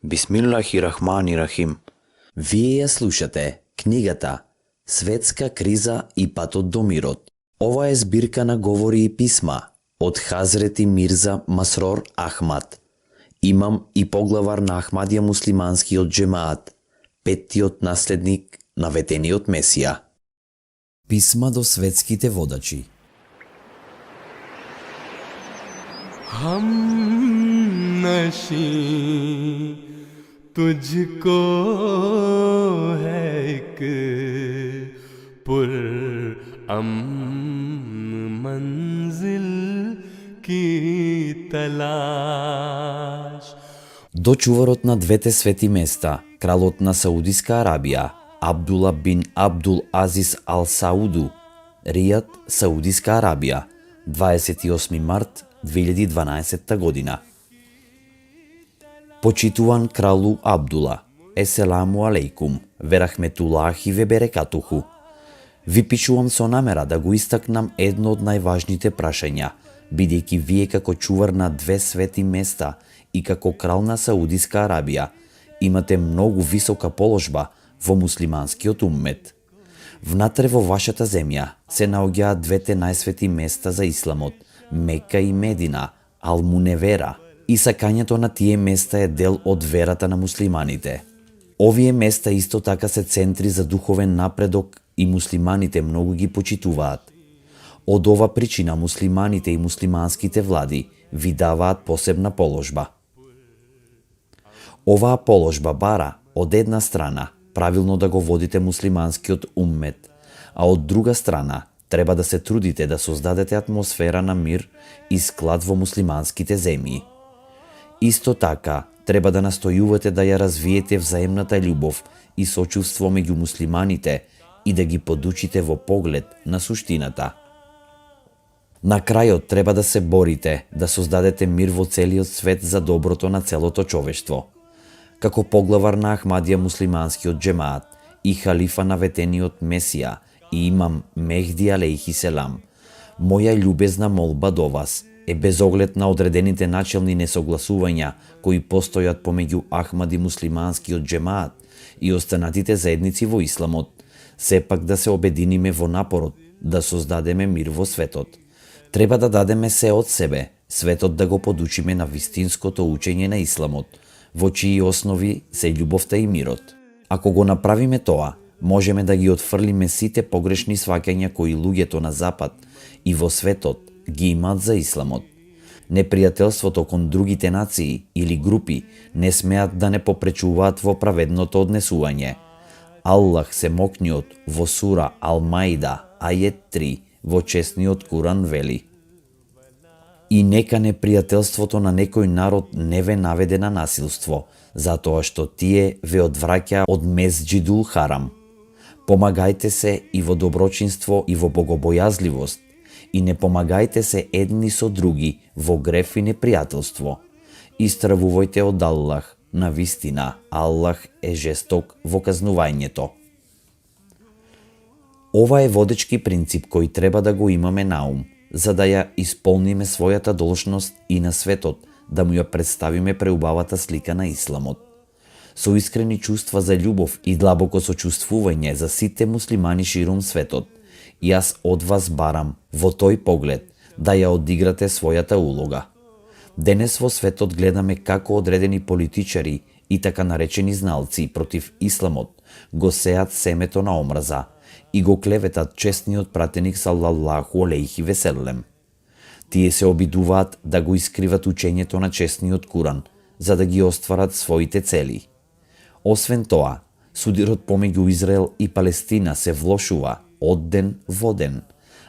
Бисмиллахи-рахмани-рахим. Вие ја слушате книгата Светска криза и патот до мирот. Ова е збирка на говори и писма од Хазрети Мирза Масрор Ахмад, имам и поглавар на Ахмадија муслиманскиот джемаат, петтиот наследник на ветениот Месија. Писма до светските водачи. हम नशी तुझको है एक पुर मंजिल की तलाश. До чуварот на двете свети места, кралот на Саудиска Арабија, Абдула бин Абдул Азис Ал Сауду, Ријад, Саудиска Арабија, 28 март 2012 година. Почитуван кралу Абдула, еселаму алейкум, верахметулахи ве берекатуху. Ви пишувам со намера да го истакнам едно од најважните прашања, бидејќи вие како чувар на две свети места и како крал на Саудиска Арабија имате многу висока положба во муслиманскиот уммет. Внатре во вашата земја се наоѓаат двете најсвети места за исламот, Мека и Медина, Ал-Муневера, и сакањето на тие места е дел од верата на муслиманите. Овие места исто така се центри за духовен напредок и муслиманите многу ги почитуваат. Од ова причина муслиманите и муслиманските влади ви даваат посебна положба. Оваа положба бара, од една страна, правилно да го водите муслиманскиот уммет, а од друга страна, треба да се трудите да создадете атмосфера на мир и склад во муслиманските земји. Исто така, треба да настојувате да ја развиете взаемната љубов и сочувство меѓу муслиманите и да ги подучите во поглед на суштината. На крајот треба да се борите да создадете мир во целиот свет за доброто на целото човештво. Како поглавар на Ахмадија муслиманскиот джемаат и халифа на ветениот Месија и имам Мехди алейхи селам, моја љубезна молба до вас е без оглед на одредените начелни несогласувања кои постојат помеѓу Ахмад и муслиманскиот джемаат и останатите заедници во исламот, сепак да се обединиме во напорот да создадеме мир во светот. Треба да дадеме се од себе, светот да го подучиме на вистинското учење на исламот, во чии основи се љубовта и мирот. Ако го направиме тоа, можеме да ги отфрлиме сите погрешни сваќања кои луѓето на запад и во светот ги имаат за исламот. Непријателството кон другите нации или групи не смеат да не попречуваат во праведното однесување. Аллах Семокниот во сура Ал-Маида, ајет 3, во честниот Куран вели: И нека непријателството на некој народ не ве наведе на насилство, затоа што тие ве одвраќа од Месџидул Харам. Помагајте се и во доброчинство и во богобојазливост, и не помагајте се едни со други во греф и непријателство. Истравувајте од Аллах, на вистина Аллах е жесток во казнувањето. Ова е водечки принцип кој треба да го имаме на ум, за да ја исполниме својата должност и на светот, да му ја представиме преубавата слика на исламот. Со искрени чувства за љубов и длабоко сочувствување за сите муслимани ширум светот, јас од вас барам во тој поглед да ја одиграте својата улога. Денес во светот гледаме како одредени политичари и така наречени зналци против исламот го сеат семето на омраза и го клеветат честниот пратеник салаллаху алейхи веселем. Тие се обидуваат да го искриват учењето на честниот Куран, за да ги остварат своите цели. Освен тоа, судирот помеѓу Израел и Палестина се влошува од ден во ден,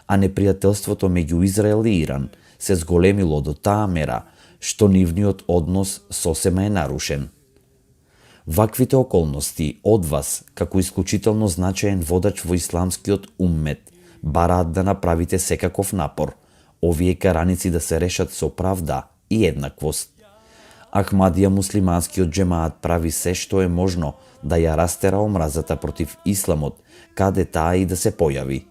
а непријателството меѓу Израел и Иран се зголемило до таа мера што нивниот однос сосема е нарушен. Ваквите околности од вас, како исклучително значаен водач во исламскиот уммет, бараат да направите секаков напор, овие караници да се решат со правда и еднаквост. Ахмадија муслиманскиот джемаат прави се што е можно да ја растера омразата против исламот, каде таа и да се појави.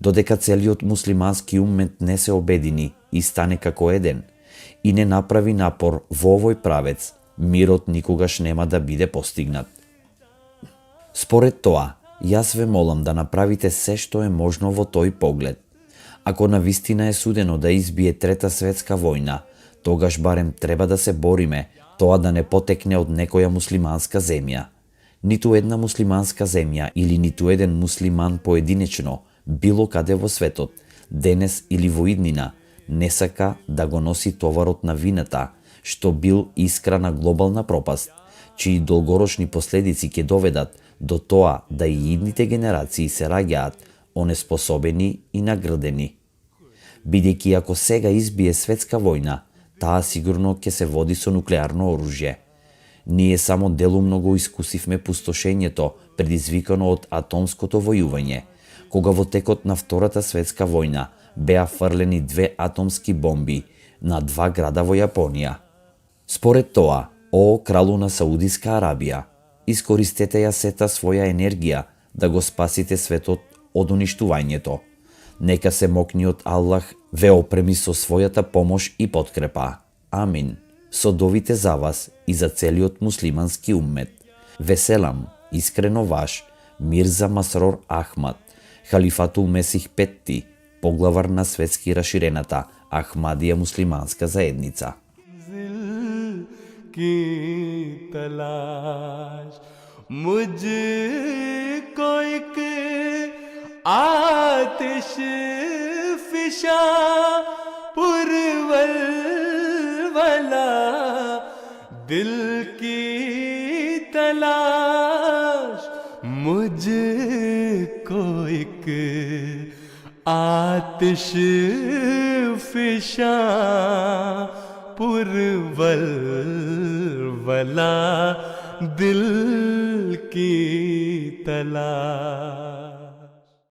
Додека целиот муслимански уммет не се обедини и стане како еден, и не направи напор во овој правец, мирот никогаш нема да биде постигнат. Според тоа, јас ве молам да направите се што е можно во тој поглед. Ако навистина е судено да избие трета светска војна, тогаш барем треба да се бориме тоа да не потекне од некоја муслиманска земја. Ниту една муслиманска земја или ниту еден муслиман поединечно, било каде во светот, денес или во иднина, не сака да го носи товарот на вината, што бил искра на глобална пропаст, чии долгорочни последици ќе доведат до тоа да и идните генерации се раѓаат онеспособени и нагрдени. Бидејќи ако сега избие светска војна, таа сигурно ќе се води со нуклеарно оружје. Ние само делумно го искусивме пустошењето предизвикано од атомското војување, кога во текот на Втората светска војна беа фрлени 2 атомски бомби на 2 града во Јапонија. Според тоа, о кралу на Саудиска Арабија, искористете ја сета своја енергија да го спасите светот од уништувањето. Нека се мокниот Аллах ве опреми со својата помош и подкрепа. Амин. Со довите за вас и за целиот муслимански уммет. Веселам, искрено ваш, Мирза Масрор Ахмад, Халифатул Месих Петти, поглавар на светски раширената Ахмадија муслиманска заедница. की तलाश मुझको एक आतिश फिशा पुरवल वाला दिल की तलाश मुझको एक आतिश फिशा पुरवल वाला दिल की तलाश।